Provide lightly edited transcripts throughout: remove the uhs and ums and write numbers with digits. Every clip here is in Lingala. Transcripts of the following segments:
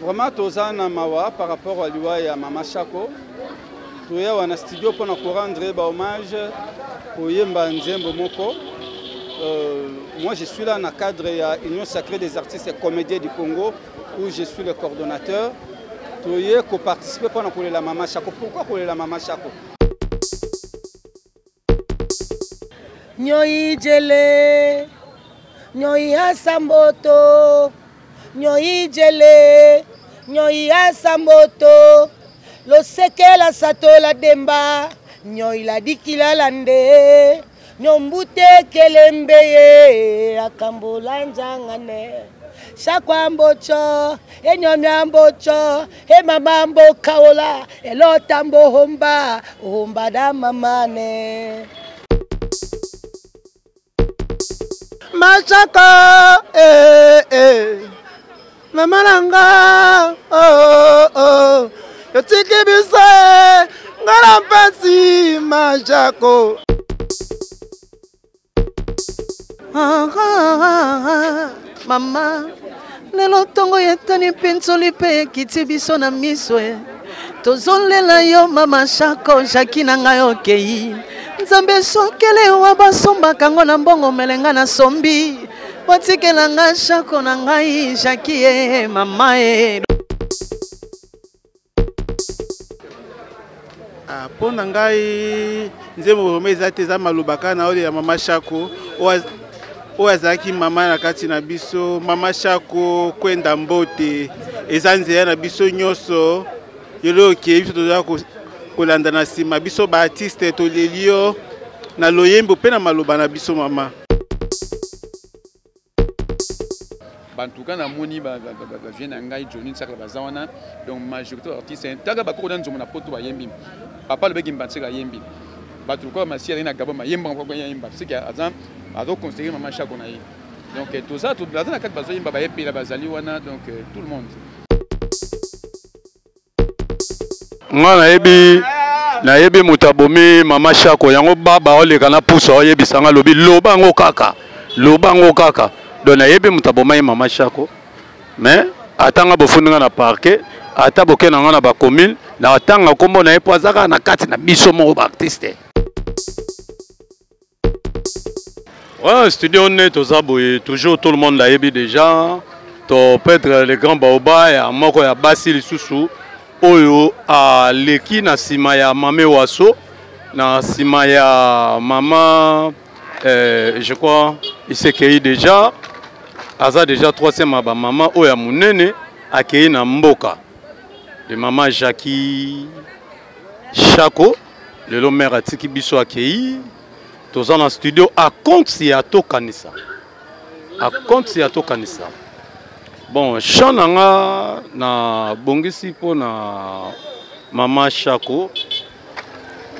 Vraiment toza na mawa par rapport à liwa ya mama Shako. Toya wana studio pona ko rendre ba hommage koyemba nzembo moko. Euh, moi je suis là na cadre ya Union sacrée des artistes et comédiens du Congo où je suis le coordonnateur. Toye ko participer pona kolela mama Shako. Pourquoi kolela mama Shako? Nyoi jele, nyoi asamboto, nyoi jele, nyoi asamboto, loseke la sato la demba, nyoi la dikila la nde, nyombute kelembe ye, akambola nzangane. Shakwa mbocho, enyomya mbocho, e mama mbokaola, elota mbohomba, ohomba da mamane. Mashaka, eh, eh. Mama na nga, oh, oh. Yotiki biso, eh. Nga na mpasi, Mashako. Ah, ah, ah, mama lelo ntongo etani mpinzoli mpe ekiti biso na miso e tozolela yo mama shako jaki na ngai okei nzambe sokele wa basombaka yango na mbongo mele ngai nasombi botikela ngai shako na ngai jaki e mama e Ah, mpo na ngai nzembo vraimen eza te eza maloba kaka na oyo ya mama shako oyo azalaki mama na kati na biso mama shako kwenda mbote eza nzela na biso nyonso yolo okei biso toza kolanda na nsima biso baartiste toleli yo na loyembo mpe na maloba na biso mama en tout cas namoni bavie na ngai johnny nsakala baza wana donc majorité artiste taka bakoko na nzombo na poto bayembi papa alobeki mbanseka ayembi bato lokola masi azali na gabon mayemba yemba seke aza azoconsidere mama shako na ye donc eh, toza baza na kati bazoyemba bayepela bazali wana donc eh, tout le monde nga nayebi nayebi moto abomi mama shako yango baba oleka na pusa oyebisa nga alobi loba yango kaka loba yango kaka donc nayebi moto abomaki mama shako mais ata nga bofundi nga na parquet ata boke na nga na bacommune na atanga nkombo na ye mpo aza kaka na kati na biso moko baartiste Ouais, studio nde toza boye toujours tout le monde ayebi déjà to peut-être le grand baoba ya moko ya basi lisusu oyo aleki na nsima ya mame waso na nsima ya mama euh, je crois isekei déjà aza déjà troisième ya bamama oyo ya monene akei na mboka de mama jackie Shako lelo mère atiki biso akei toza na studio a compte ya tokanisa a compte ya tokanisa bon chant na nga na bongisi mpo na mama Shako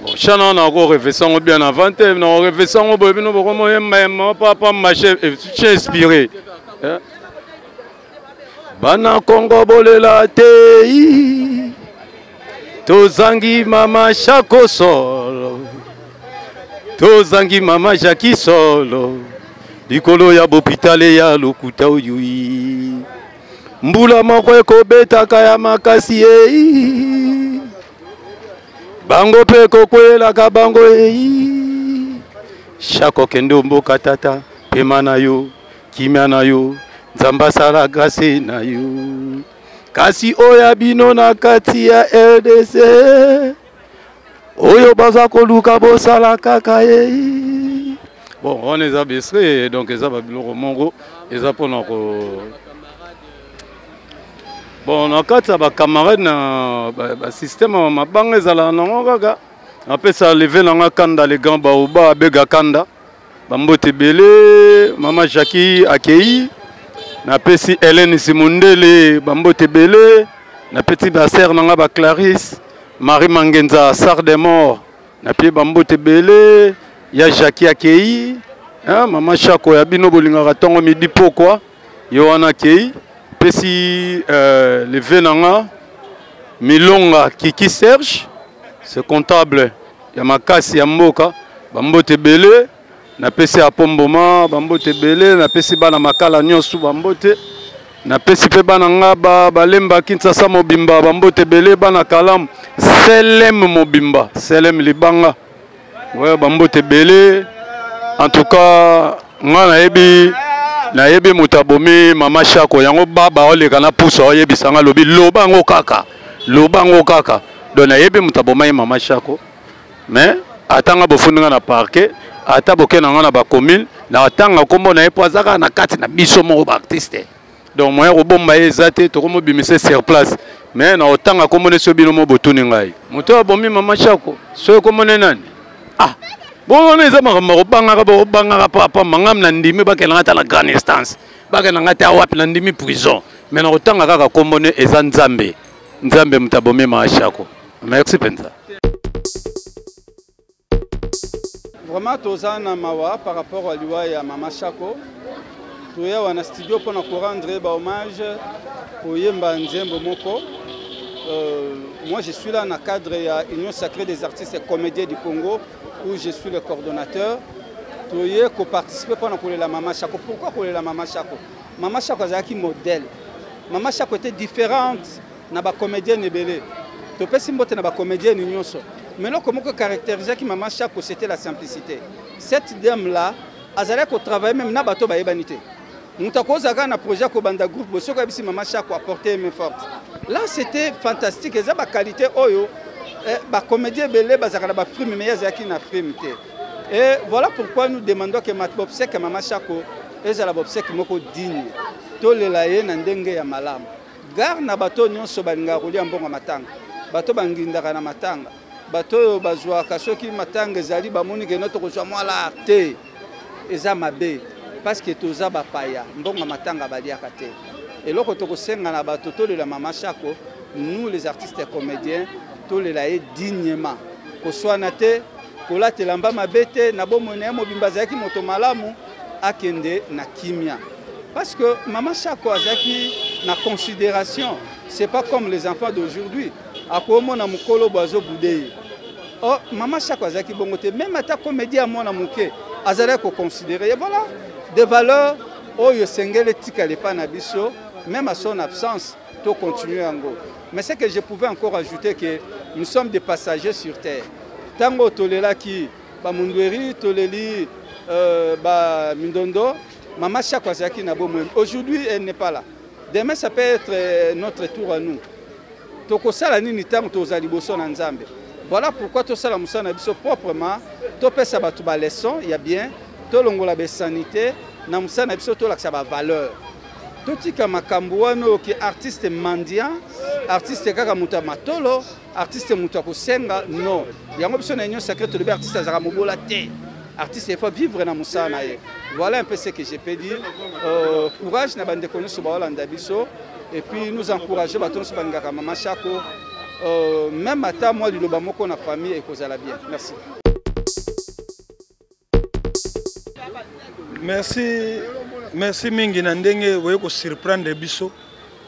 bon chant na nga nako revese yango bien avant te na revese yango boye bino bokomoyembayemba papa mache inspiré eh? Bana Kongo bolela te tozangi mama Shako solo tozangi mama Jackie solo likolo ya bopitale ya lokuta oyui mbula moko ekobetaka ya makasi ei bango mpe ekokwelaka bango ei Shako kende omboka tata pema na yo kimia na yo nzambe asala grâce na yo kasi oyo ya bino na kati ya rdc oyo baza koluka bosala kaka ye bon wana eza besre donc eza babiloko moko eza mpona ko bon na kati ya bacamarade na basysteme ya mabanga ezalaka nango kaka napesa leve na nga kanda le grand baoba abega kanda bambote ebele mama jackie akei napesi helene simondele bambote ebele napesi basere na nga baclarisse marie mangenza sar de mort napie bambote ebele ya jackie akei mama shako ya bino bolingaka ntongo midi pokwa ye wana akei pesi euh, leve na nga milonga kiki serge ce comptable ya makasi ya mboka bambote ebele napesi apo mboma bambote ebele napesi bana makala nyonso bambote Napesi mpe bana nga ba balemba Kinshasa mobimba bambote ebele bana kalamu selem mobimba selem libanga ouais, bambote ebele en tout cas nga nayebi nayebi moto abomi mama shako yango baba oleka na pusa oyebisa nga alobi loba yango kaka loba yango kaka donc nayebi moto abomaki mama shako mais ata nga bofundi nga na parquet ata boke na nga na bacommune na atanga nkombo na ye mpo aza kaka na kati na biso moko baartiste donc moyen kobomba ye eza te tokomobimisa sur place mais na otanga nkombo ne so bino mo botuni ngai moto oyo abomi mama chako soki nkombo ne nani ah bongo wana eza makambo bakobangaka bakobangaka papa mangam na ndimi bakenda nga ata na grande instance bakenda nga ata wapi na ndimi prison mais na kotanga kaka nkombo ne eza nzambe nzambe moto abomi mama chako merci mpenza. Vraiment toza na mawa par rapport à liwa ya mama Shako. Toya wana studio pona ko rendre ba hommage koyemba nzembo moko. Euh, moi je suis là na cadre ya Union sacrée des artistes et comédiens du Congo où je suis le coordonnateur. Toye ko participer pona kolela mama Shako. Pourquoi kolela mama Shako? Mama Shako azalaki modèle. Mama Shako était différente na ba comedienne ebele topesi mbote na ba comedienne nyonso mais eloko moko caractérisaki mama Shako c'était la simplicité cette dame là azalaki kotravaille même na bato bayebani te moto akozala kaka na projet ya kobanda groupe boye soki ayebisi mama Shako apporte ye main forte là c'était fantastique eza baqualité oyo eh, bacomédien ebele bazalaka na bafrime mais ye azalaki na frime te et voilà pourquoi nous demandons que bobsèque ya mama Shako ezala bobsèque moko digne tolela ye na ndenge ya malamu Gare na bato oyo nyonso balingaka kolia mbongo ya matanga, bato bangindaka na matanga, bato oyo bazwaka soki matanga ezali bamoni keno tokozwa mwa lar te, eza mabe parce que toza bapaya, mbongo ya matanga baliaka te. Eloko tokosenga na bato tolela mama Shako, nous les artistes comédiens tolela ye dignement, koswana te, kolata elamba mabe te, na bomoi na ye mobimba azalaki moto malamu, akende na kimia. Parce que Maman Chako azaki na considération, c'est pas comme les enfants d'aujourd'hui. Akomona mukolo boazo boude. Oh, Maman Chako azaki bongo te, même ata comédie ya mwana muke, azalaki ko considérer. Et voilà, des valeurs oyo esengeli etikala epai na biso, même à son absence, to continuer yango. Mais ce que je pouvais encore ajouter que nous sommes des passagers sur terre. Tango tolelaki ba Mundweri, toleli euh, ba Mindondo, Maman Chako azalaki na bomoi. Aujourd'hui, elle n'est pas là. Demain, ça peut être euh, notre tour à nous. Tokosala nini ntango tozala liboso na Nzambe? Voilà pourquoi tosala mosala na biso proprement, topesa bato ba leçon ya bien, tolongola besanité na mosala na biso, tolakisa ba valeur. Totika makambo wana oyo ke artiste mendiant, artiste kaka moto ya matolo, artiste moto ya kosenga non. Yango biso na Union Sacrée tolobi artiste azalaka mobola te. Artiste il faut vivre na mosala na ye. Voilà un peu ce que je peux dire. Euh, courage na bandeko nyonso baolanda biso et puis nous encourager bato nyonso balingaka mama Shako. Euh, même ata mwa liloba moko na famille ekozala bien. Merci. Merci, merci mingi na ndenge oye ko surprendre biso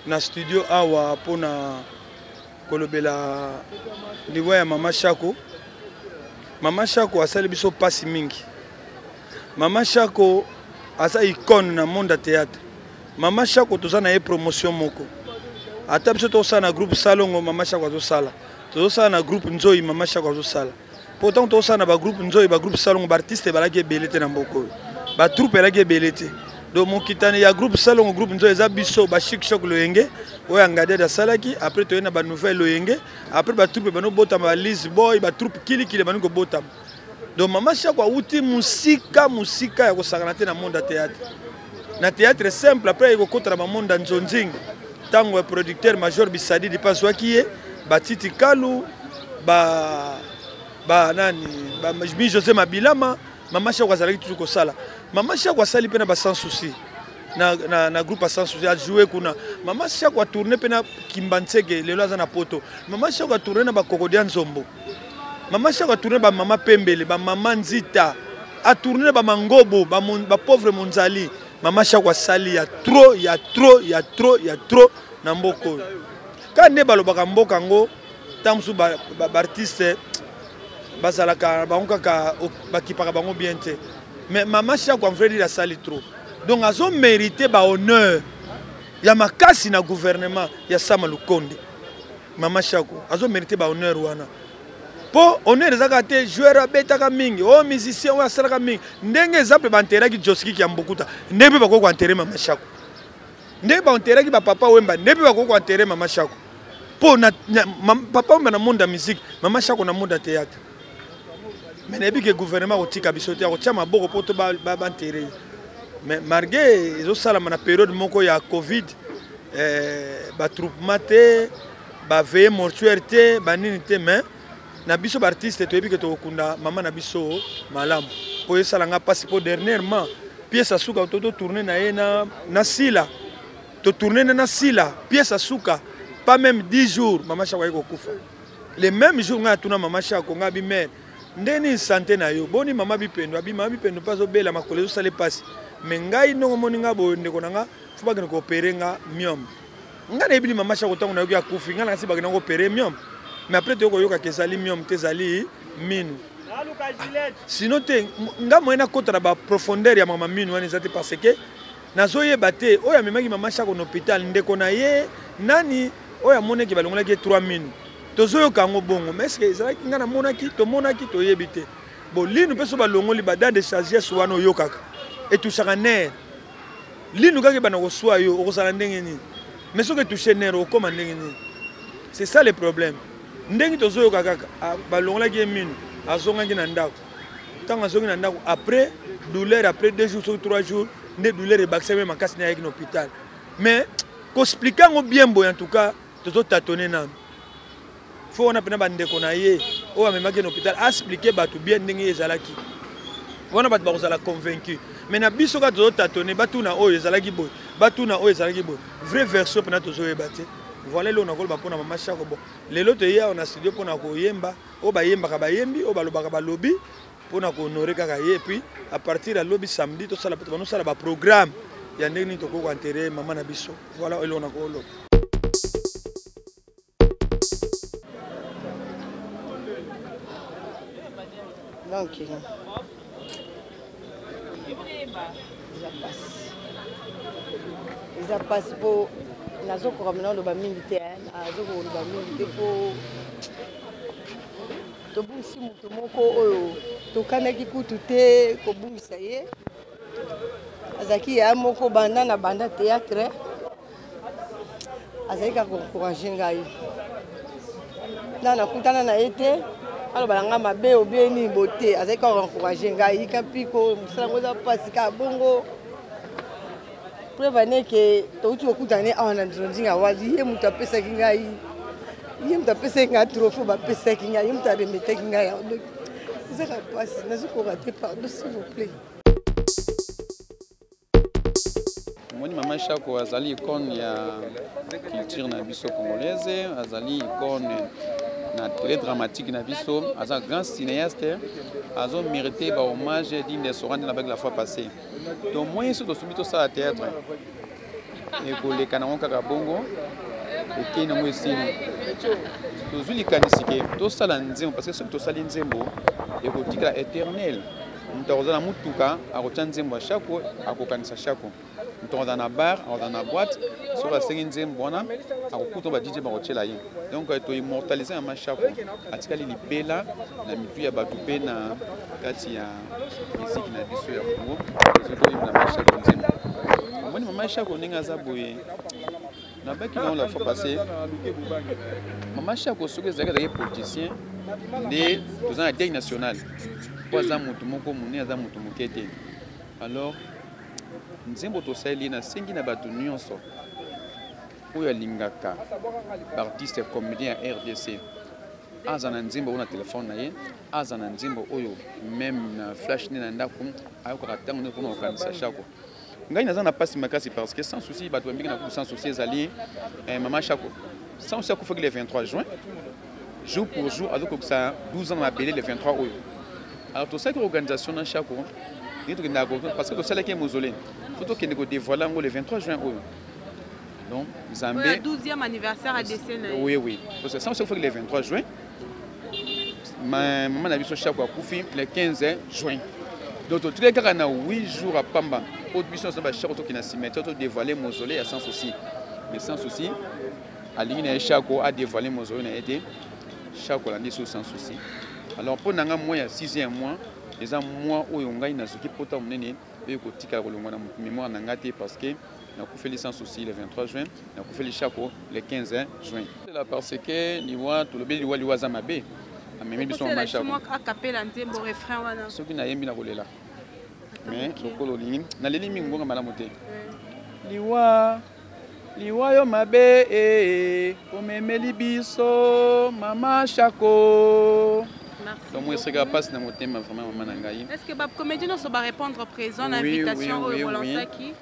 na studio awa pona kolobela liwa ya mama Shako. Mama Shako asali biso pasi mingi. Mama Shako aza icône na monde ya théâtre. Mama Shako toza na ye promotion moko. Ata biso tosala na groupe Salongo, Mama Shako azosala. Tozosala na groupe Nzoyi, Mama Shako azosala. Po ntango tozosala na bagroupe Nzoyi, bagroupe Salongo, baartiste ebalaki ebele te na mboka oyo. Batroupe elaki ebele te. Donc mokitani ya groupe Salongo, groupe Nzoyi eza biso ba Chic Choc Loyenge oyo Angadiad asalaki, après toye na ba Nouvelle Loyenge, après ba troupe bano botama ba Liz Boy, ba troupe kilikili bano kobotama. Donc Mama Shako awuti musika musika ya kosakana te na monde ya théâtre. Na théâtre simple après ekokota na ba monde ya nzonzing. Tango ya producteur Major Bisadidi pa azwaki ye, ba Titi Kalu, ba ba nani, ba Mi José Mabilama, Mama Shako azalaki toujours kosala. Mama Shako asali pe na ba sans souci. Na, na, na groupe sans souci a joué kuna. Mama Shako a tourné pe na Kimbanseke lelo aza na poto. Mama Shako a tourné na ba Kokodia Nzombo. Mama Shako a tourné ba mama Pembele, ba mama Nzita. A tourné ba Mangobo, ba, mon, ba pauvre Monzali. Mama Shako asali ya trop, ya trop, ya trop, ya trop na mboka oyo. Ka nde balobaka mboka ngo ntango mosusu ba, ba, ba artiste bazalaka bango kaka bakipaka bango bien te. Mais Mama Shako en vrai dire asali trop. Donc azo mériter ba honneur. Ya makasi na gouvernement ya Sama Lukonde. Mama Shako azo mériter ba honneur wana. Po honneur ezaka te joueur abetaka mingi, oh musicien oyo asalaka mingi. Ndenge exemple ba enterraki Joski Kiambukuta, ndenge pe bakoki ko enterrer Mama Shako. Ndenge ba enterraki ba Papa Wemba, ndenge pe bakoki ko enterrer Mama Shako. Po na, na ma, Papa Wemba na monde ya musique, Mama Shako na monde ya théâtre. Mais nayebi ke gouvernement akotika biso te, akotia maboko po to ba, ba, ba enterrer ye. Mais malgré ezosalama na période moko ya Covid, eh, ba troupement te, ba veillée mortuaire te, ba nini te, mais na biso ba artiste toyebi ke tokokunda mama na biso malamu. Po esala nga pasi po dernièrement pièce ya suka to tourner na ye na, na Sila. To tourner na Sila, pièce ya suka, pas même 10 jours mama Shako aye kokufa. Le même jour nga atuna mama Shako, nga bi mère, nde nini santé na yo? Boni mama Bipendo, abi mama Bipendo pe azobela makolo ezosala pasi. Mais ngai ndongo moni nga boye ndeko na nga, faut bakende ko opérer nga myome. Nga nayebi ni mama Shako ntango nayoki akufi, nga nakasi bakende ko opérer myome. Mais après toyoko yoka ke ezali myome te, ezali minu. Sinon te, nga moyen nakota na ba profondeur ya mama minu wana eza te parce que nazoyeba te oyo amemaki mama Shako na hôpital ndeko na ye nani oyo amonaki balongolaki ye 3 minu. Tozoyoka yango bongo, mais est-ce que ezalaki nga namonaki, tomonaki, toyebi te. Bon, linu pe so balongoli ba dents de sagesse wana oyokaka etouchaka nerf. Linu kaka ebanda koswa yo, okozala ndenge nini? Mais soki etouche nerf, okoma ndenge nini? C'est ça le problème. Ndenge tozoyoka kaka, balongolaki ye minu, azongaki na ndako. Ntango azongi na ndako, après douleur, après 2 jours, soki 3 jours, nde douleur ebakisaki ye makasi na ayaki na hôpital. Mais koexpliquer yango bien boye, en tout cas, tozo tâtonner nanu. Faut wana pena bandeko na ye oyo amemaki na hôpital expliquer bato bien ndenge ezalaki. Wana bato bakozala convaincu. Mais na biso kaka tozo tâtonner, batuna oyo ezalaki boye, batuna oyo ezalaki boye. Vraie version pena tozoyeba te. Voilà eloko nakoloba mpona mama Shako. Bon, lelo toye awa na studio mpona koyemba, oyo bayembaka bayembi, oyo balobaka balobi, mpona kohonorer kaka ye. Et puis à partir ya lobi samedi tosala, tonosala ba programme ya ndenge nini tokoki koenterrer mama na biso. Voilà eloko nakoloba. Donc, eza pasi, eza pasi po nazokoka mena oloba mingi te, nazokoka koloba mingi te po tobungisi moto moko oyo tokanaki kutu te kobungisa ye. Azalaki ya moko banda na banda théâtre, azalaki kaka koencourage ngai na nakutana na ye te, aloba na ngai mabe obie nini bote, azalaki kaka koencourage ngai yika mpiko, mosala yango eza mpasi kaka bongo. Preuve ane ke touti kokutana ne awa na nzonzinga wadi, ye moto apesaki ngai, ye moto apesaki ngai trophée bapesaki ngai, ye moto aremetaki ngai yango. Donc ezaka mpasi, nazokoka te, pardon s'il vous plaît. Omoni mama Shako azali icône ya culture na biso congolaise, azali icône na télé dramatique na biso, aza grand cinéaste, azo mérité ba hommage digne de Sorandi na la fois passée. Donc moi soki tosombi tosala théâtre ekoleka nango kaka bongo, ekei nango esili. Tozwi likanisi ke tosala nzembo, parce que soki tosali nzembo ekotikala éternel. Moto akozala na mutuka akotia nzembo ya Shako, akokanisa Shako. Moto akozala na bar, akozala na boîte, soki asengi nzembo wana akokuta ba DJ bakotiela ye. Donc to immortaliser mama Shako, atikali libela na mitu ya bato pe na kati ya musique na biso ya Congo. Soki toyemba mama Shako nzembo, omoni mama Shako ndenge aza boye, nabaki nango la fois passée, mama Shako soki ezalaki azalaki politicien nde toza na deuil national, po aza motu moko monene, aza motu moke te. Alors nzembo tosaleli, nasengi na bato nyonso oyo alingaka baartiste comédien ya RDC, aza na nzembo oyo na telefone na ye, aza na nzembo oyo même na flash nde na ndako, ayokaka ntango nyonso mpona kokanisa Shako. Ngai naza na pasi makasi parce que sans souci bato bambiki na kutu sans souci ezali mama Shako. Sans souci akufaki le 23 juin, jour pour jour azokokisa 12 ans na mabele le 23 oyo. Alors tosalaki organisation na Shako ndenge tokendaka, parce que tosalaki ye mausolée, faut tokende kodévoiler yango le 23 juin oyo. Donc Nzambe 12e anniversaire à décès na ye. Oui, oui, parce que sans souci akufaki le 23 juin, ma maman na biso Shako akufi le 15 juin. Donc totikali kaka na 8 jours ya pamba oyo biso nyonso na bashako tokende na cimetière todévoile mausolée ya Sans Souci. Mais Sans Souci alingi na ye Shako adévoile mausolée na ye te. Shako alandi so Sans Souci. Alors mpo na nga, mois ya 6e mois eza mois oyo ngai nazoki pota monene oyo kotikala kolongwa na mémoire na ngai te, parce que nakufeli Sans Souci le 23 juin, nakufeli Shako le 15 juin. C'est parce que liwa, tolobi liwa, liwa aza mabe, amemi biso mama Shako. Akapela nzembo, refrain wana. Soki nayembi na kolela, mais lokola olingi, naleli mingi ngonga malamu te. Liwa, liwa yo mabe e, omemeli biso mama Shako. Donc moi eseka mpasi na motema vraiment, mama na ngai. Est ce que bacomédien nyonso barépondre présent na invitation oyo bolansaki?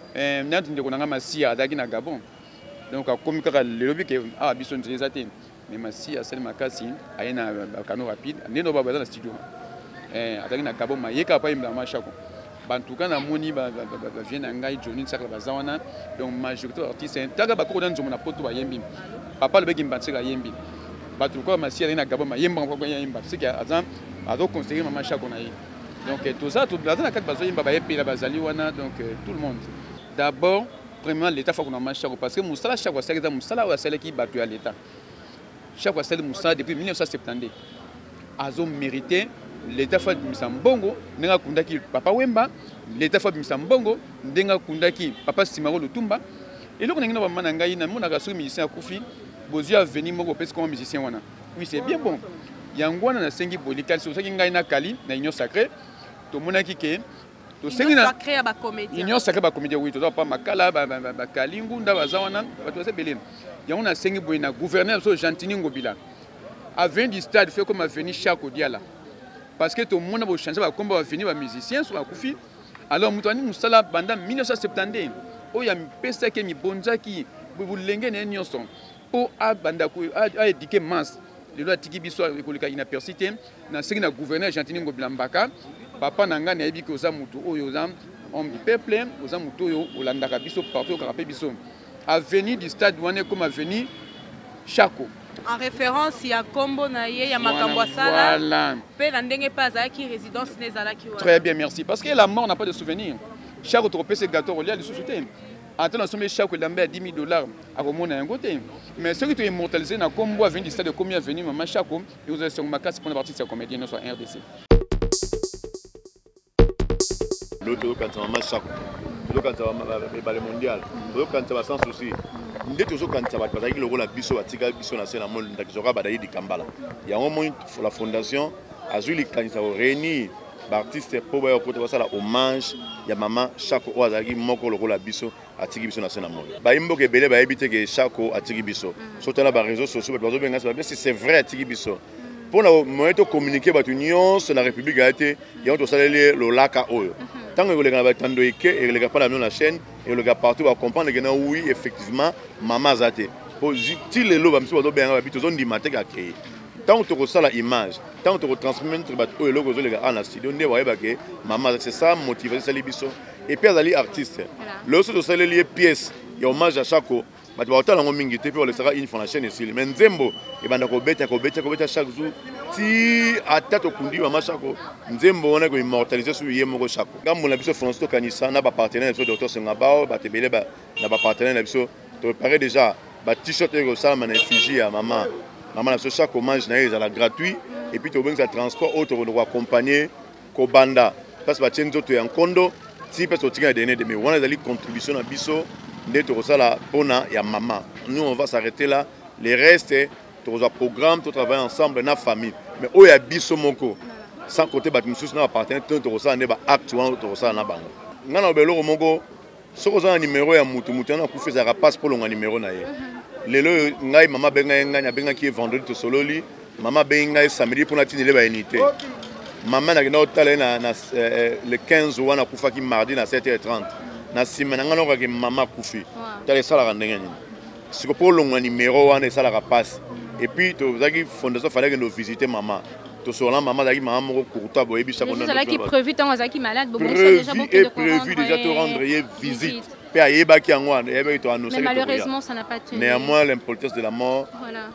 Nati ndeko na ngai Masiya azalaki na Gabon, donc akomi kaka lelo bike awa. Biso nzela eza te, mais Masiya asali makasi, aye na bacanot rapide ndenge no baza na studio. Azalaki na Gabon, maye kaka po ayembela mama Shako. Bantuka namoni bavie na ngai Johnny Nsakala baza wana. Donc majorité artiste, taka bakoko na nzombo na poto bayembi, papa alobeki Mbanseka ayembi, bato lokola Masiya azali na Gabon, mayemba yemba seke aza azoconsidere mama Shako na ye. Donc toza baza na kati, bazoyemba, bayepela bazali wana. Donc tout le monde, d'abord, premièrement, l'État faut mama Shako, parce que mosala Shako asalaki eza mosala oyo asalaki bato ya l'État. Shako asali mosala depuis 1972, azomérite. L'État faut abimisa mbongo ndenge akundaki papa Wemba, l'État faut abimisa mbongo ndenge akundaki papa Simaro Lutumba. Eloko ndenge na bamama na ngai, namonaka soki musicien akufi, bozwi avenir moko, opesi koma musicien wana. Oui, c'est bien bon. Yango wana nasengi boye, likanisi osaki ngai na Kali na Union sacrée, tomonaki ke tosengi na Union sacrée bacomédien. Oui, toza pa Makala, Bakali Ngunda baza wana, bato baza ebele. Yango nasengi boye na gouverneur biso Gentini Ngobila, avenue du Stade fait comme avenue Chako Diala, parce que tomona bochange bakomba baavenue bamusicien so bakufi. Alors moto ani mosala banda 1972 oyo amipesaki, mibonzaki bolenge na ye nyonso mpo abanda aéduquer masse, lelo atiki biso, ekoleka inaperçu te. Nasengi na gouverneur Gentini Ngobila Mbaka, papa na ngai, nayebi ke oza motu oyo oza homme du peuple, oza motu oyo olandaka biso partout, okaka mpe biso. Avenue du Stade wana ekoma avenue Chako. En référence ya nkombo na ye, ya makambo asala mpe na ndenge mpe azalaki, résidence ne ezalaki wana. Très bien, merci, parce que la mort n'a pas de souvenir. Chako tokopesa gâteau kolia lisusu te. Ata nasombi Chako elamba ya 10 000 dollars, akomona yango te. Mais soki toimmortalise na nkombo avenue du Stade ekomi avenue mama Chako, ekozala esengo makasi mpona baartiste ya comédien nyonso ya RDC. Lelo tozokanisa mama Shako, tozokanisa Ebale Mondial, tozokanisa ba Sans Souci, nde tozokanisa bato bazalaki lokola biso, batika biso na se na moi. Ndakisa kaka badali Dikambala. Yango moi la fondation azwi likanisa koréunir baartiste mpo baya kokota basala hommage ya mama Shako oyo azalaki moko lokola biso, atiki biso na se na moi. Bayi mboka ebele bayebi te ke Shako atiki biso. So tala baréseau sociaux, bato bazobenga si c'est vrai atiki biso. Mpona moyen tocommuniquer bato nyonso na république ya te, yango tosaleli lolaka oyo. Ntango ekoleka na batando eke, ekoleka mpa na bino na chaîne, ekoleka partout, bacomprendre ke na oui, effectivement, mama aza te. Po ti lelo bamisu bazobenganga, babi tozondima te akei. Ntango tokosala image, ntango tokotransmettre bato oyo eloko ezoleka awa na studio, nde bayeba ke mama aza. C'est ça motivation esali biso. Et puis azali artiste. Lelo so tosaleli ye pièce ya hommage ya Chako, bato bakotala yango mingi te mpe balesaka une fois na chaîne, esili. Mais nzembo ebanda kobeta, kobeta, kobeta chaque jour ti ata tokundi mama Chako, nzembo wana ekoimmortalise su ye moko Chako. Ngambo na biso fondation, tokanisa na bapartenaire na biso, docteur Sengabao, bato ebele na bapartenaire na biso, toprépare déjà ba t-shirt oyo ekosalama na effigie ya mama na biso Chaque. Hommage na ye ezala gratuit et puis tobengisa transport oyo tokondo koaccompagne kobanda place batie nzoto ya nkondo ti place totika na dernier demi. Wana ezali contribution na biso nde tokosala mpona ya mama. Nous, on va s'arrêter là. Les restes, tokozwa programme, totravaille ensemble na famille. Mais oyo ya biso moko, sans côté bato mosusu na bapartenaire to tokosala nde baacte wana tokosala na bango. Ngai na eloko moko, soki oza na nimero ya mutu, mutu wana akufi, ezalaka passe mpo longa nimero na ye. Lelo oyo ngai mama abengai ye, ngai nabengaki ye vendredi, tosololi. Mama abengi ngai samedi mpona tindele baunité. Mama nakenda kotala ye na le 15 wana, akufaki mardi na 7h30. Na nsima na ngai nayokaki mama akufi. Tala, esalaka ndenge nini siko mpo olongwa nimero wana? Esalaka mpasi. Et puis tozalaki fondation, fallait kende ovisite mama, tosola mama. Azalaki mama moko courtois, boyebi. Ezalaki prévu ntango azalaki malade? Prévu et prévu déjà torendre ye visite mpe ayebaki yango, ayebaki toannonce. Mais malheureusement, ça n'a pas tenu. Néanmoins, l'impolitesse de la mort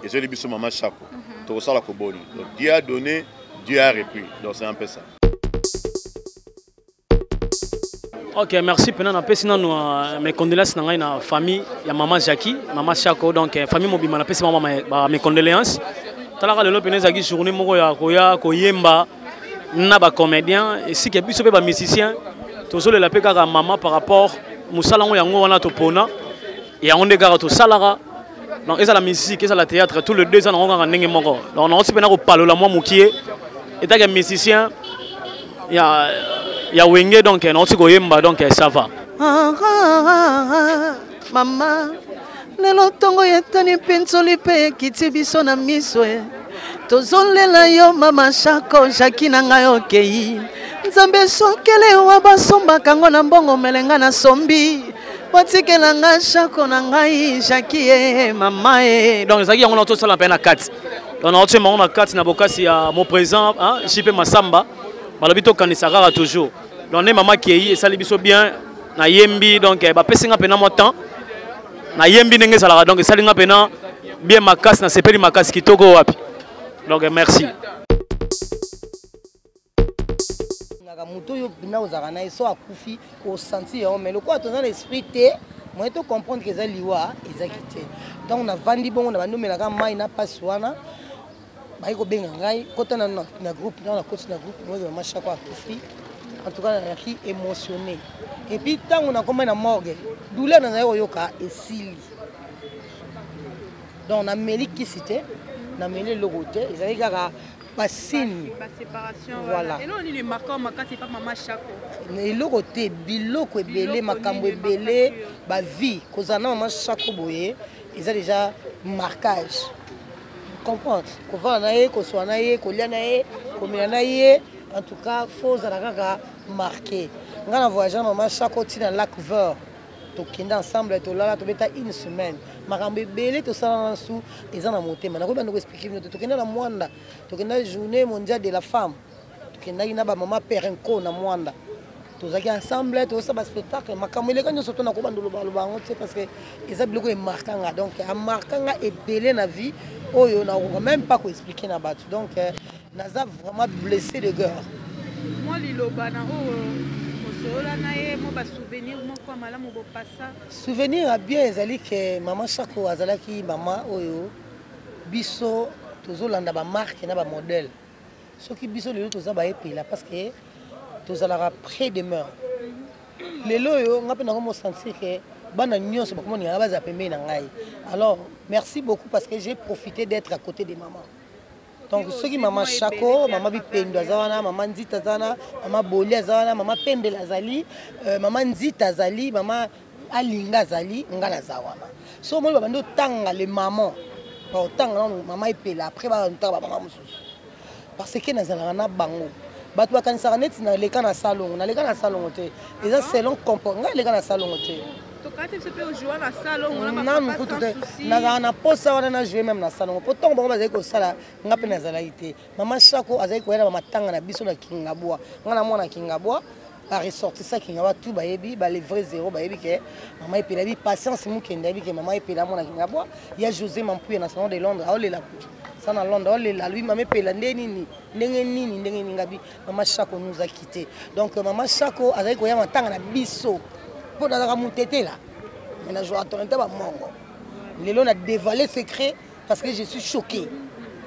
ezoli biso mama Chako. Tokosala koboni. Donc Dieu a donné, Dieu a repris. Donc c'est un peu ça. Ok, merci pena napesi nanu euh, mes condoléances na ngai na famille ya mama Jackie, mama Chako, donc euh, famille mobimba napesi mama ba mes condoléances. Talaka lelo pena ezalaki journée moko ya koya koyemba na ba comédiens esika biso pe ba musiciens tozolela pe kaka mama par rapport mosala yango yango wana topona yango nde kaka tosalaka. Donc ezala musique, ezala théâtre, tout le deux ans nango kaka ndenge moko. Donc naoti pena kopalola mwa mokie etake musicien ya ya wenge, donc nauti koyemba, donc ça va. Ah, ah, ah, mama, lelo ntongo etani mpinzoli mpe ekiti biso na miso e. Tozolela yo mama Shako Jaki na ngai okei. Nzambe sokele wa basombaka yango na mbongo melenga na sombi. Botikela nga Shako na ngai Jaki e mama e. Donc ezalaki yango na tosala mpe na kati. Donc nauti yango na kati na bokasi ya mon président, hein, JP Masamba. Balobi tokanisa kaka toujours. Donc ne mama kei esali biso bien nayembi, donc bapesi nga mpena mwa temps nayembi ndenge ezalaka, donc esali nga mpena bien makasi, nasepeli makasi kitoko wapi. Donc merci. Ngaka moto oyo mpena ozalaka na ye so akufi osentir yango, mais lokola toza na esprit te, moyen to comprendre que eza liwa ezaki te. Donc navandi bongo na bandi omelaka mai na mpasi wana, bayi kobenga ngai kota na, na groupe na nakoti na groupe moyo mama Shako akufi. En tout cas nazalaki émotionné, et puis ntango nakomai na morgue, douleur nazalaki koyoka esili. Donc nameli kisi te, nameli eloko te, ezalaki kaka basini. Voilà. Eloko te, biloko ebele, makambo ebele, bavie kozala na mama Shako boye eza déjà marquage. Comprendre, kovanda na ye, koswa na ye, kolia na ye, komela na ye, en tout cas fo ozala kaka marqué. Ngai na voyage na mama Shako ntina Lac Vert, tokende ensemble, tolala, tobeta une semaine, makambo ebele tosala na su eza na motema. Nakoki banda koexplike bino te. Tokende na Mwanda, tokenda journée mondiale de la femme, tokendaki na bamama Perenco na Mwanda, tozalaki ensemble, tozosala baspectacle, makambo eleka nyonso to nakobanda olobaloba yango te, parce que eza biloko emarka nga. Donc amarka nga ebele na vie oyo nakoka même pas koexplike na bato. Donc naza vraiment blessé de guerre. Mwa liloba na oyo osolola na ye, mwa basouvenir moko ya malamu bopasa. Souvenir ya bien ezali ke mama Shako azalaki mama oyo biso tozolanda bamarke na bamodele. Soki biso lelo toza baepela, parce que tozalaka près de meur. Lelo oyo nga mpe nango mosentir ke bana nyonso bakomoninga bazala pembeni na ngai. Alors merci beaucoup parce que j'ai profité d'être à côté de maman. Donc soki mama Shako, mama Bipendo aza wana, mama Nzita aza wana, mama Boli aza wana, mama Pembele azali, mama Nzita azali, mama Alinga azali, nga naza wana. So omoni babandi otanga le maman, baotanga nano mama Epela, après baotanga bamama mosusu, parce que nazalaka na bango. Bato bakanisaka neti naleka na salongo, naleka na salongo te, eza selon comportement. Ngai naleka na salongo te, nanu kutu te. Nazalaka na posa wana na joue meme na salongo, po ntongo bango bazali kosala, nga mpe nazalaki te. Mama Shako azali koya na bamatanga na biso na Kingabwa. Nga na mwana Kingabwa, baressortissa Kingabwa tout bayebi, bale vrai zéro bayebi ke mama Epela yebi Patience Mokende, ayebi ke mama Epela mwana Kingabwa. Ya José Mampuya na salon de Londres aolela kutu sa na Londres, aolela, alobi mama Epela nde nini, ndenge nini, ndenge nini. Ngabi mama Shako nous a quitté. Donc mama Shako azali koya matanga na biso mpo nazalaka motetela, mais na jouaka tonete bamongo. Lelo na dévalé secret parce que je suis choqué,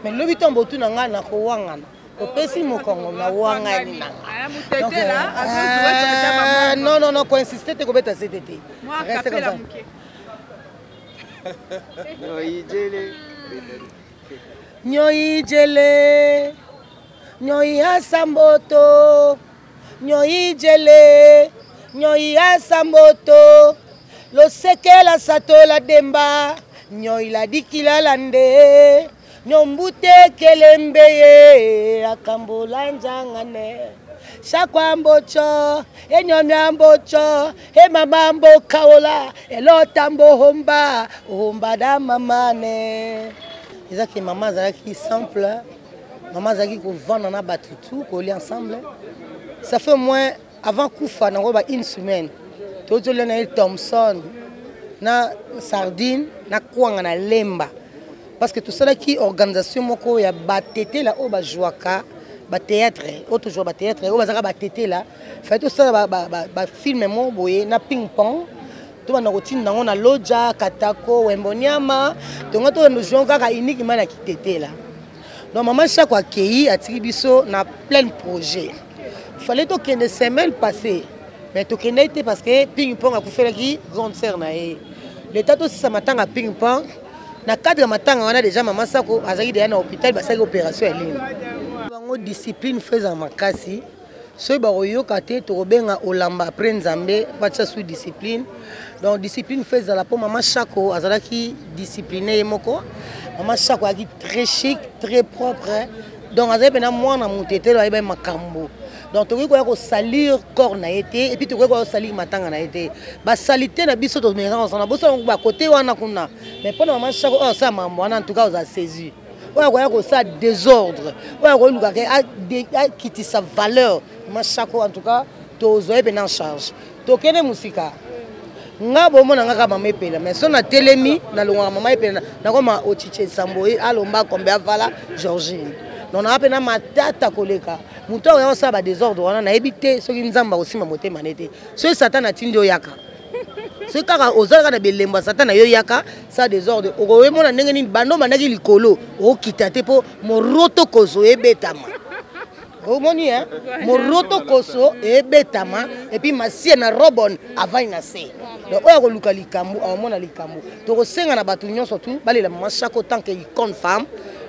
mais lobi ntango botuna ngai nakowangana, opesi mokongo na wangani na nga. Non, non, non, koinsiste te, kobeta sete te. Reste comme ça. Nyoi jele, nyoi asamboto, nyoi jele, nyoi asamboto, losekela satola demba, nyoi ladikila lande, nyombute kelembe ye akambola nzangane shakwa mbocho enyomya mbocho emama mbokaola elota mbohomba ohomba da mamane. Ezaki mama azalaki simple, mama azalaki kovanda na bato tu, kolia ensemble. Ça fait moins avant kufa nango ba une semaine, tozolia na ye Thomson na sardine na kwanga na lemba, parce que tosalaki organisation moko ya batetela oyo bajwaka Batéâtre oyo tozwa, batéâtre oyo bazalaka batetela, fallait tosala bafilm moko boye na ping pong, tobanda kotinda yango na Loja, Katako, Wemboniama. Tonga tokende ozwa kaka uniquement na kitetela. Donc mama Shako akei, atiki biso na plein projet. Fallait tokende semaine passée, mais tokendaki te parce que ping pong akufelaki grande sœur na ye. Leta tosisa matanga ping pong. Na cadre ya matanga wana, déjà mama Sako azalaki deja na hôpital, basalaki opération ya lino. Bango discipline fo ezala makasi. Soki bakoyoka te, tokobenga olamba après Nzambe batia sous discipline. Donc discipline fo ezala, mpo mama Shako azalaki discipline ye moko. Mama Shako azalaki très chic, très propre. Donc azali mpena mwana moto etelo, ayeba makambo. Donc tokoki koya kosalir corps na ye te, et puis tokoki koya kosalir matanga na ye te. Basali te na biso, tomeka kosala bosala bakote wana kuna. Mais mpona mama Shako oyo asala makambo wana, en tout cas oza saisi. Oyo akoya kosala désordre, oyo akoyolukaka akitisa valeur mama Shako, en tout cas tozwa ye mpena en charge. Tokende mosika. Nga bomona nga kaka mama Epela, mais so natelemi, nalongwaka mama Epela, nakoma ochiche sambo alomba kombe avala Georgine. Donc naa mpena matata koleka moto oyo osala badésordre wana. Nayebi te soki Nzambe akosimba motema ne te, soki Satan atindi oyaka, soki kaka ozalaka na belembo ya Satan na yo, yaka sa désordre, okoyemona ndenge nini. Bando obandaki likolo, okita te, mpo moroto kozo ebetama. Omoni hein, moroto koso ebetama, et puis masie na robon avai na se. Donc oyo akoluka likambo, aomona likambo. Tokosenga na bato nyonso tu balela mama Shako tant que icône femme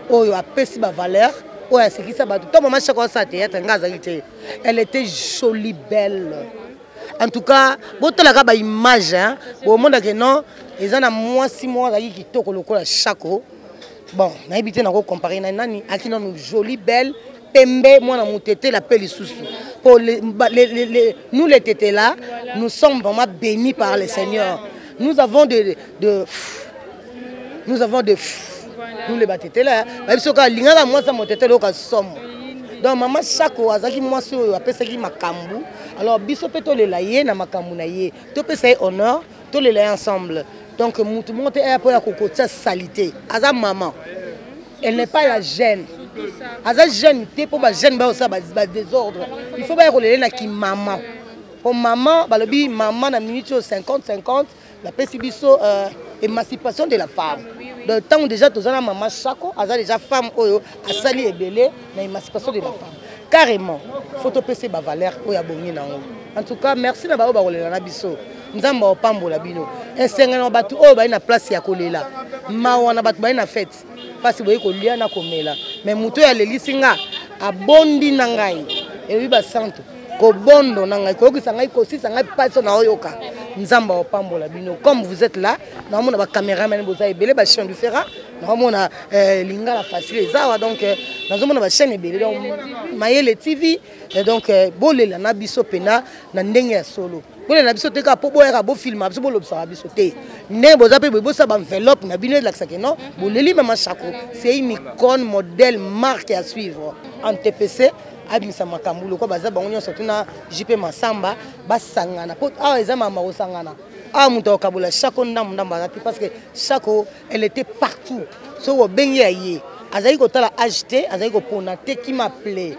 oyo apesi bavaleur, oyo asekisa bato. To mama Shako asala théâtre, nga azalaki te. Elle était jolie, belle. En tout cas botalaka baimage, bomonake non, eza na mwasi moko azalaki kitoko lokola Shako. Bon, nayebi te nakocompare na nani. Aki nanu jolie, belle, pembe, mwana motetela mpe lisusu po nous les tetela, nous sommes vraiment bénis par le Seigneur. Nous avons de nous avons de nous les batetela bayebi soki alingaka mwasi ya motetela oyoka somo. Donc mama Shako azalaki mwasi oyo apesaki makambo. Alors biso mpe tolela ye na makambo na ye, topesa ye honneur, tolela ye ensemble. Donc mutu moko te aya mpo ya kokotia salité. Aza mama, elle n'est pas la jeune, aza jeune te mpo bajeune bayosala badésordre. Il faut baya kolela na kimama, mpo mama balobi mama na minute oyo 50 50 bapesi biso émancipation de la femme. Donc ntango déjà toza na mama Shako, aza déjà femme oyo asali ebele na émancipation de la femme. Carrément faut topesa bavaleur oyo abongi nango. En tout cas merci na baoyo bakolela na biso. Nzambe aopambola bino. Esengeli na bato oyo bayi na place ya kolela, mawa na bato bayi na fête, mpasi boyi kolia na komela. Mais moto oyo alelisi nga, abondi na ngai, elobi basantu kobondo na ngai, koyokisa ngai, kosisa ngai mpasi na oyoka. Nzambe aopambola bino. Comme vous êtes là, naomona bacaméraman boza ebele, bachaîne du fera, naomona Lingala Facile eza awa. Donc nazomona bachaîne ebele, donc Mayele TV. Donc bolela na biso mpena na ndenge ya solo. Bolela na biso te kaka mpo boyaka bofilma biso, bolobisaka biso te. Ndenge boza mpe boye, bosala baenveloppe na bino elakisaka non, boleli mama Shako. C'est une icône, modèle, marque à suivre. Antpc abimisa makambo lokwa baza bango nyonso tuna JP Masamba basangana, mpo awa eza mama kosangana. Awa moto akokabola Shako ndambo ndambo aza te, parce que Shako, elle était partout. Soki obengi ya ye, azalaki kotala age te, azalaki kopona te. Kima play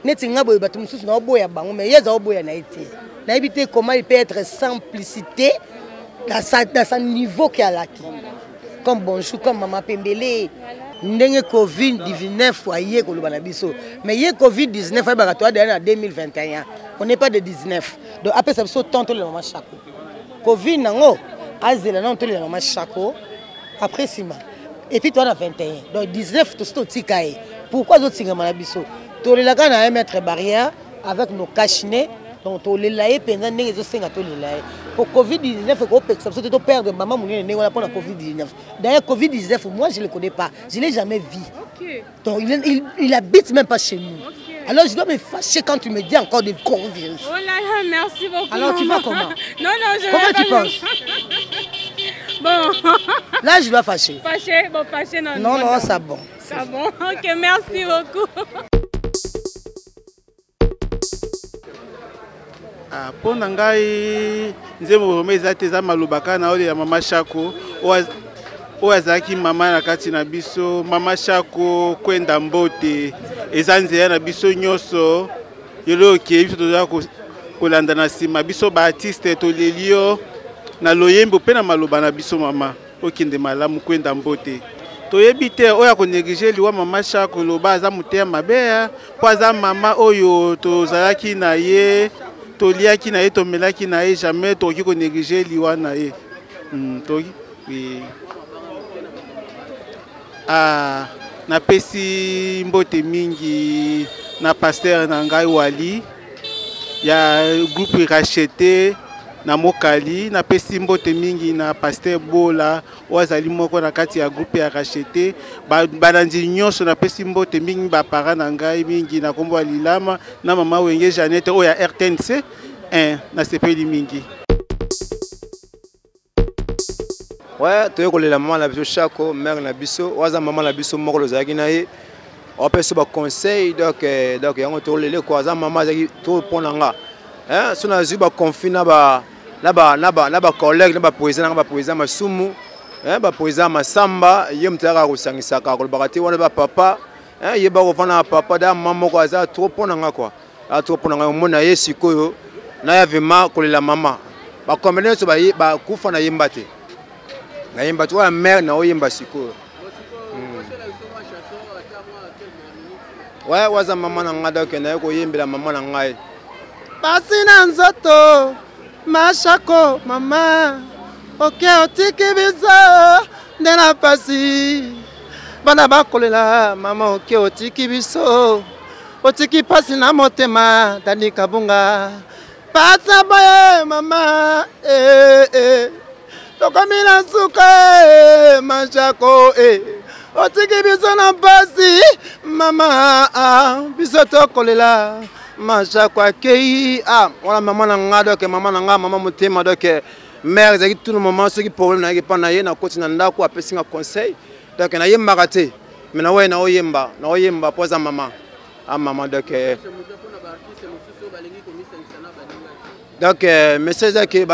neti nga boye, bato mosusu naoboya bango, mais ye aza oboya na ye te. Nayebi te comment il peut être simplicité dans sa niveau ke alaki comme bonjour, comme mama pembele. Ndenge covid 19 aye koloba na biso, mais ye covid 19 ayebaka toa deya na 2021, on n'est pas de 19. Donc apesa biso temps tolela mama Shako. Covid nango azela nano, tolela mama Shako après nsima. Et puis toa na 21, donc 19 tosi totika ye. Pourquoi azotingama na biso? Tolelaka na 1 mètre barrière avec nos cache-nez. Donc tolela ye mpenza ndenge ezosenga tolela ye, po covid 19 ekopekisa biso te toperdre mama monene ndenge wana mpona covid 19. D'ailleurs covid 19, moi je le connais pas, je l'ai jamais vu. Donc il habite même pas chez nous. Alors je dois me fâcher quand tu me dis encore des coronavirus. Oh là là, merci beaucoup. Alors tu vas comment? Non, non, je Comment vais tu pas. penses? Bon. Là, je dois fâcher. Fâcher, bon, fâcher, non. Non, non, ça bon. Ça bon, ok, merci beaucoup. Ah, mpo na ngai nzembo vraiment eza te, eza maloba kaka na oyo ya mama Shako oyo azalaki mama na kati na biso. Mama Shako kwenda mbote. Eza nzela na biso nyonso. Yolo okei biso toza kolanda na nsima biso baartiste toleli yo na loyembo mpe na maloba na biso mama okende malamu kwenda mbote toyebi te oyo akoneglige liwa mama shako loba aza motema mabe mpo aza mama oyo tozalaki na ye toliaki na ye tomelaki na ye jamais tokoki koneglige liwa na ye hmm, tokoki oui. Ah, napesi mbote mingi na pasteur na ngai Wali ya groupe Rachete na Mokali. Napesi mbote mingi na pasteur Bola oyo azali moko na kati ya groupe ya Rachete. Balandi nyonso napesi mbote mingi ba parents na ngai mingi na kombo ya Lilama na mama Wenge Jeannette oyo ya RTNC 1 nasepeli mingi. Ouais, toye kolela mama na biso Shako, mère na biso, oyo aza mama na biso moko lozalaki na ye. Apesa ba conseil donc eh, donc yango tolele quoi, aza mama azalaki trop mpo na nga. Hein, so nazwi ba conflit na ba na ba na ba na ba collègue na ba président na ba président Masumu, hein, ba président Masamba, ye moto ayaka kosangisaka kolobaka te wana ba papa, hein, ye ba kovanda na papa da mama moko aza trop mpo na nga quoi. Ato mpo na ngai omona ye sikoyo naya vraimen kolela mama bakomene nyonso bakufa nayemba te nayemba te oyo mare na oyemba sikoyo hmm. we waza mama na ngai donc naye koyembela mama na ngai pasi na nzoto mashako mama oke otiki biso nde na pasi bana bakolela mama oke otiki biso otiki pasi na motema dani kabunga pasa boye mama eh, eh. tokomi na nsuka eh, mashako eh. otiki biso na mpasi mama ah, biso tokolela mashako akei ah, wana mama na nga doke mama na nga mama motema doke mare ezalaki tout le moment soki problème nayaki epa na ye nakoti na ndako apesi nga conseil donc nayembaka te me naoye naoyemba naoyemba mpo aza mama a ah, mama donc eh, donc eh, message ezaki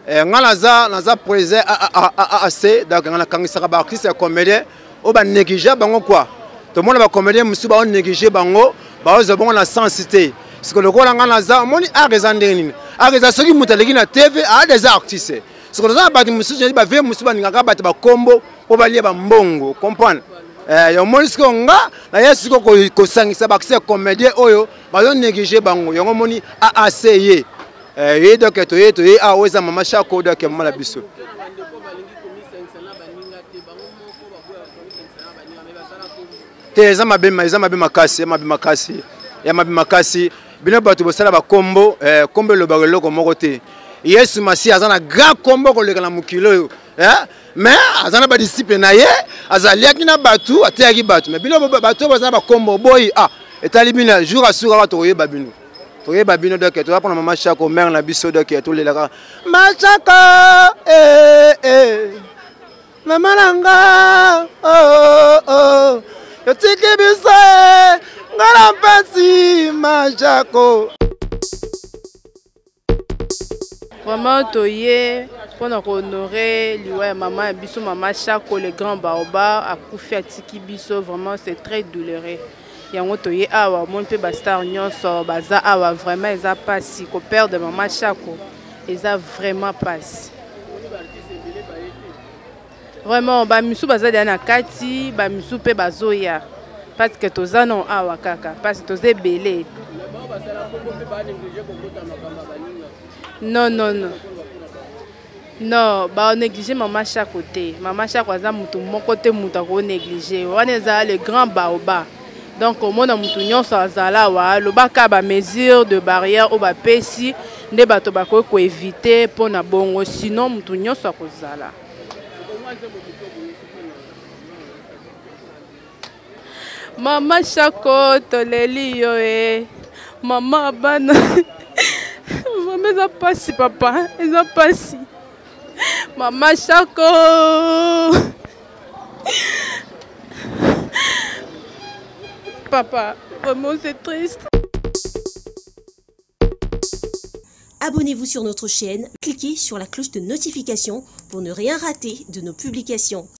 eh, nga naza naza président aac donc nga nakangisaka baartiste ya comédien oyo banéglige bango kua tomona bacomédien mosusu baonéglige bango baozwa bango na sens te siko lokola nga naza omoni art eza ndenge nini art eza soki moto aleki na tv aada eza artiste siko naza na bato mosusu bavie mosusu balingaka bato bakombo mpo balia bambongo comprendre eh, omoni sikoyo nga naye sikoyo kosangisa bakisi ya comédien oyo bazo néglige bango yango omoni aac ye eh, ye donc toye toye awa oyo eza mama shako donc mama na biso te eza mabe eza mabe makasi ya mabe makasi ya mabe makasi bino bato bosala bakombo eh, kombo elobaka eloko moko te yesu masiya aza na grand kombo koleka na mokili oyo eh? mais aza na badisiple na ye azaliaki na bato ateyaki bato mais bino bato oyo baza na bakombo boyi ah etali bino jour asukaka tokoyeba bino toyeba bino doke toza mpona mama shako mare na biso doke tolelaka mashako eh, eh. mama na nga oh, oh. yotiki biso eh. nga na mpasi mashako Vraiment toye mpona kohonore liwa ya mama ya biso mama Shako le grand baobab akufi atiki biso vraiment c'est très douloureux yango toye awa omoni mpe bastar nyonso baza awa vraiment eza mpasi koperdre mama Shako eza vraiment mpasi vraiment bamisu baza deya na kati bamisu mpe bazoya parce que toza no awa kaka parce que toza ebele non non non non banéglige mama shako te mama shako aza motu moko te motu akonéglige wana eza le grand baoba donc omona motu nyonso azala awa alobaka bamesure de barrière oyo bapesi nde bato bakoki koevite mpo na bongo sinon motu nyonso akozala mama shako toleli yo e mama bana vraimen eza mpasi papa eza mpasi mama shako Papa, vraiment c'est triste. Abonnez-vous sur notre chaîne, cliquez sur la cloche de notification pour ne rien rater de nos publications.